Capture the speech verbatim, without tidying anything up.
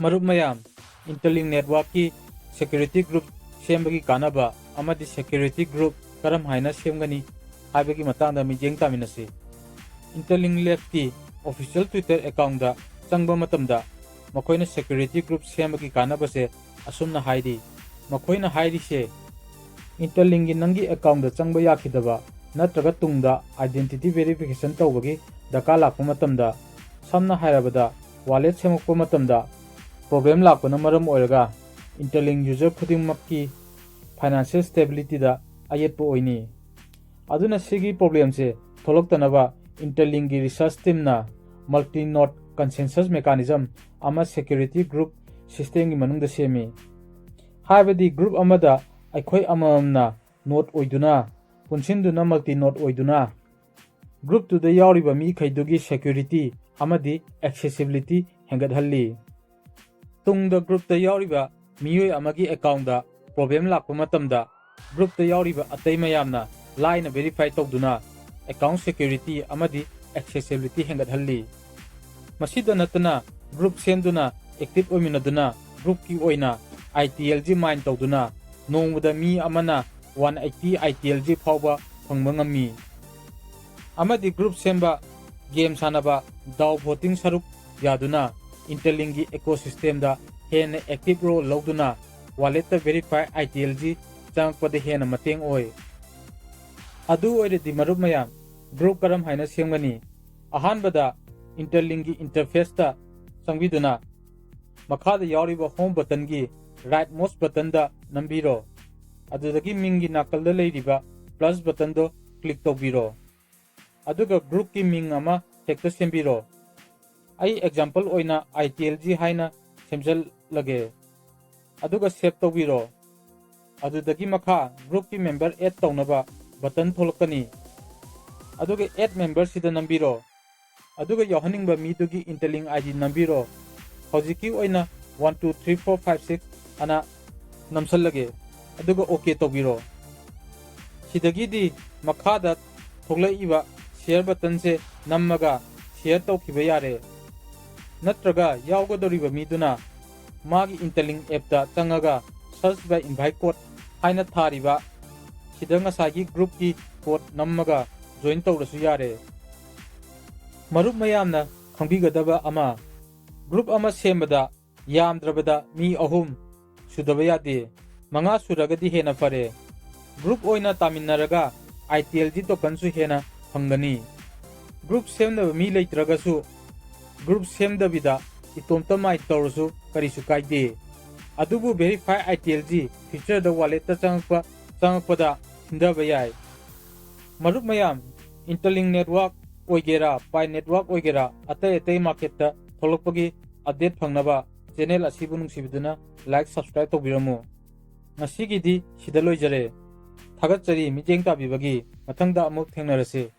ꯃꯔꯨꯞ ꯃꯌꯥꯝ, Interlink Networkꯀꯤ Security Group ꯁꯦꯝꯕꯒꯤ ꯀꯥꯟꯅꯕ ꯑꯃꯗꯤ Security Group ꯀꯔꯝ ꯍꯥꯏꯅ ꯁꯦꯝꯒꯅꯤ ꯍꯥꯏꯕꯒꯤ ꯃꯇꯥꯡꯗ ꯃꯤꯠꯌꯦꯡ ꯇꯥꯃꯤꯟꯅꯁꯤ꯫ Interlink Labsꯀꯤ official Twitter accountꯇ ꯆꯪꯕ ꯃꯇꯝꯗ ꯃꯈꯣꯏꯅ Security Group ꯁꯦꯝꯕꯒꯤ ꯀꯥꯟꯅꯕꯁꯦ ꯑꯁꯨꯝꯅ ꯍꯥꯏꯔꯤ꯫ ꯃꯈꯣꯏꯅ ꯍꯥꯏꯔꯤꯁꯦ, Interlinkꯀꯤ ꯅꯪꯒꯤ accountꯇ ꯆꯪꯕ ꯌꯥꯈꯤꯗꯕ ꯅꯠꯇ꯭ꯔꯒ ꯇꯨꯡꯗ identity verification ꯇꯧꯕꯒꯤ ꯗꯔꯀꯥꯔ ꯂꯥꯛꯄ ꯃꯇꯝꯗ, ꯁꯝꯅ ꯍꯥꯏꯔꯕꯗ wallet ꯁꯦꯝꯃꯛꯄ ꯃꯇꯝꯗ problem ꯂꯥꯛꯄꯅ ꯃꯔꯝ ꯑꯣꯏꯔꯒ Interlink user ꯈꯨꯗꯤꯡꯃꯛꯀꯤ financial stabilityꯗ ꯑꯌꯦꯠꯄ ꯑꯣꯏꯅꯤ꯫ ꯑꯗꯨꯅ ꯁꯤꯒꯤ problemꯁꯦ ꯊꯣꯛꯂꯛꯇꯅꯕ Interlinkꯀꯤ research teamꯅ multi-node consensus mechanism ꯑꯃ Security Group systemꯒꯤ ꯃꯅꯨꯡꯗ ꯁꯦꯝꯃꯤ꯫ ꯍꯥꯏꯕꯗꯤ group ꯑꯃꯗ ꯑꯩꯈꯣꯏ ꯑꯃꯃꯝꯅ node ꯑꯣꯏꯗꯨꯅ, ꯄꯨꯟꯁꯤꯟꯗꯨꯅ multi-node ꯑꯣꯏꯗꯨꯅ groupꯇꯨꯗ ꯌꯥꯎꯔꯤꯕ ꯃꯤꯈꯩꯗꯨꯒꯤ security ꯑꯃꯗꯤ accessibility ꯍꯦꯟꯒꯠꯍꯜꯂꯤ꯫ ꯇꯨꯡꯗ groupꯇ ꯌꯥꯎꯔꯤꯕ ꯃꯤꯑꯣꯏ ꯑꯃꯒꯤ accountꯇ problem ꯂꯥꯛꯄ ꯃꯇꯝꯗ groupꯇ ꯌꯥꯎꯔꯤꯕ ꯑꯇꯩ ꯃꯌꯥꯝꯅ ꯂꯥꯏꯅ verify ꯇꯧꯗꯨꯅ account security ꯑꯃꯗꯤ accessibility ꯍꯦꯟꯒꯠꯍꯜꯂꯤ꯫ ꯃꯁꯤꯗ ꯅꯠꯇꯅ group ꯁꯦꯝꯗꯨꯅ active ꯑꯣꯏꯃꯤꯟꯅꯗꯨꯅ groupꯀꯤ ꯑꯣꯏꯅ ITLG mine ꯇꯧꯗꯨꯅ ꯅꯣꯡꯃꯗ ꯃꯤ ꯑꯃꯅ one eighty ITLG ꯐꯥꯎꯕ ꯐꯪꯕ ꯉꯝꯃꯤ꯫ ꯑꯃꯗꯤ group ꯁꯦꯝꯕ, game ꯁꯥꯟꯅꯕ, DAO voting ꯁꯔꯨꯛ ꯌꯥꯗꯨꯅ Interlinkꯀꯤ ecosystemꯗ ꯍꯦꯟꯅ active role ꯂꯧꯗꯨꯅ walletꯇ verify ITLG ꯆꯪꯉꯛꯄꯗ ꯍꯦꯟꯅ ꯃꯇꯦꯡ ꯑꯣꯏ꯫ ꯑꯗꯨ ꯑꯣꯏꯔꯗꯤ ꯃꯔꯨꯞ ꯃꯌꯥꯝ, group ꯀꯔꯝ ꯍꯥꯏꯅ ꯁꯦꯝꯒꯅꯤ? ꯑꯍꯥꯟꯕꯗ Interlinkꯀꯤ interfaceꯇ ꯆꯪꯕꯤꯗꯨꯅ ꯃꯈꯥꯗ ꯌꯥꯎꯔꯤꯕ home buttonꯒꯤ rightmost buttonꯗ ꯅꯝꯕꯤꯔꯣ꯫ ꯑꯗꯨꯗꯒꯤ ꯃꯤꯡꯒꯤ ꯅꯥꯀꯜꯗ ꯂꯩꯔꯤꯕ plus buttonꯗꯣ click ꯇꯧꯕꯤꯔꯣ꯫ ꯑꯗꯨꯒ groupꯀꯤ ꯃꯤꯡ ꯑꯃ ꯍꯦꯛꯇ ꯁꯦꯝꯕꯤꯔꯣ꯫ ꯑꯩ example ꯑꯣꯏꯅ ITLG ꯍꯥꯏꯅ ꯁꯦꯝꯖꯜꯂꯒꯦ꯫ ꯑꯗꯨꯒ save ꯇꯧꯕꯤꯔꯣ꯫ ꯑꯗꯨꯗꯒꯤ ꯃꯈꯥ groupꯀꯤ member add ꯇꯧꯅꯕ button ꯊꯣꯛꯂꯛꯀꯅꯤ꯫ ꯑꯗꯨꯒ add memberꯁꯤꯗ ꯅꯝꯕꯤꯔꯣ꯫ ꯑꯗꯨꯒ ꯌꯥꯎꯍꯟꯅꯤꯡꯕ ꯃꯤꯗꯨꯒꯤ Interlink ID ꯅꯝꯕꯤꯔꯣ꯫ ꯍꯧꯖꯤꯛꯀꯤ ꯑꯣꯏꯅ one two three four five six ꯑꯅ ꯅꯝꯁꯜꯂꯒꯦ꯫ ꯑꯗꯨꯒ OK ꯇꯧꯕꯤꯔꯣ꯫ ꯁꯤꯗꯒꯤꯗꯤ ꯃꯈꯥꯗ ꯊꯣꯛꯂꯛꯏꯕ share buttonꯁꯦ ꯅꯝꯃꯒ share ꯇꯧꯈꯤꯕ ꯌꯥꯔꯦ꯫ ꯅꯠꯇ꯭ꯔꯒ ꯌꯥꯎꯒꯗꯧꯔꯤꯕ ꯃꯤꯗꯨꯅ ꯃꯥꯒꯤ Interlink appꯇ ꯆꯪꯉꯒ search by invite code ꯍꯥꯏꯅ ꯊꯥꯔꯤꯕ ꯁꯤꯗ ꯉꯁꯥꯏꯒꯤ groupꯀꯤ code ꯅꯝꯃꯒ join ꯇꯧꯔꯁꯨ ꯌꯥꯔꯦ꯫ ꯃꯔꯨꯞ ꯃꯌꯥꯝꯅ ꯈꯪꯕꯤꯒꯗꯕ ꯑꯃ, group ꯑꯃ ꯁꯦꯝꯕꯗ ꯌꯥꯝꯗ꯭ꯔꯕꯗ ꯃꯤ ꯑꯍꯨꯝ ꯁꯨꯗꯕ ꯌꯥꯗꯦ꯫ ꯃꯉꯥ ꯁꯨꯔꯒꯗꯤ ꯍꯦꯟꯅ ꯐꯔꯦ꯫ Group ꯑꯣꯏꯅ ꯇꯥꯃꯤꯟꯅꯔꯒ ITLG tokenꯁꯨ ꯍꯦꯟꯅ ꯐꯪꯒꯅꯤ꯫ Group ꯁꯦꯝꯅꯕ ꯃꯤ ꯂꯩꯇ꯭ꯔꯒꯁꯨ group ꯁꯦꯝꯗꯕꯤꯗ ꯏꯇꯣꯝꯇ mine ꯇꯧꯔꯁꯨ ꯀꯔꯤꯁꯨ ꯀꯥꯏꯗꯦ꯫ ꯑꯗꯨꯕꯨ Verify ITLG featureꯗ walletꯇ ꯆꯪꯉꯛꯄ, ꯆꯪꯉꯛꯄꯗ ꯊꯤꯟꯊꯕ ꯌꯥꯏ꯫ ꯃꯔꯨꯞ ꯃꯌꯥꯝ, Interlink network ꯑꯣꯏꯒꯦꯔꯥ, Pi network ꯑꯣꯏꯒꯦꯔꯥ, ꯑꯇꯩ ꯑꯇꯩ marketꯇ ꯊꯣꯛꯂꯛꯄꯒꯤ update ꯐꯪꯅꯕ channel ꯑꯁꯤꯕꯨ ꯅꯨꯡꯁꯤꯕꯤꯗꯨꯅ like, subscribe ꯇꯧꯕꯤꯔꯝꯃꯨ꯫ ꯉꯁꯤꯒꯤꯗꯤ ꯁꯤꯗ ꯂꯣꯏꯖꯔꯦ꯫ ꯊꯥꯒꯠꯆꯔꯤ ꯃꯤꯠꯌꯦꯡ ꯇꯥꯕꯤꯕꯒꯤ꯫ ꯃꯊꯪꯗ ꯑꯃꯨꯛ ꯊꯦꯡꯅꯔꯁꯤ꯫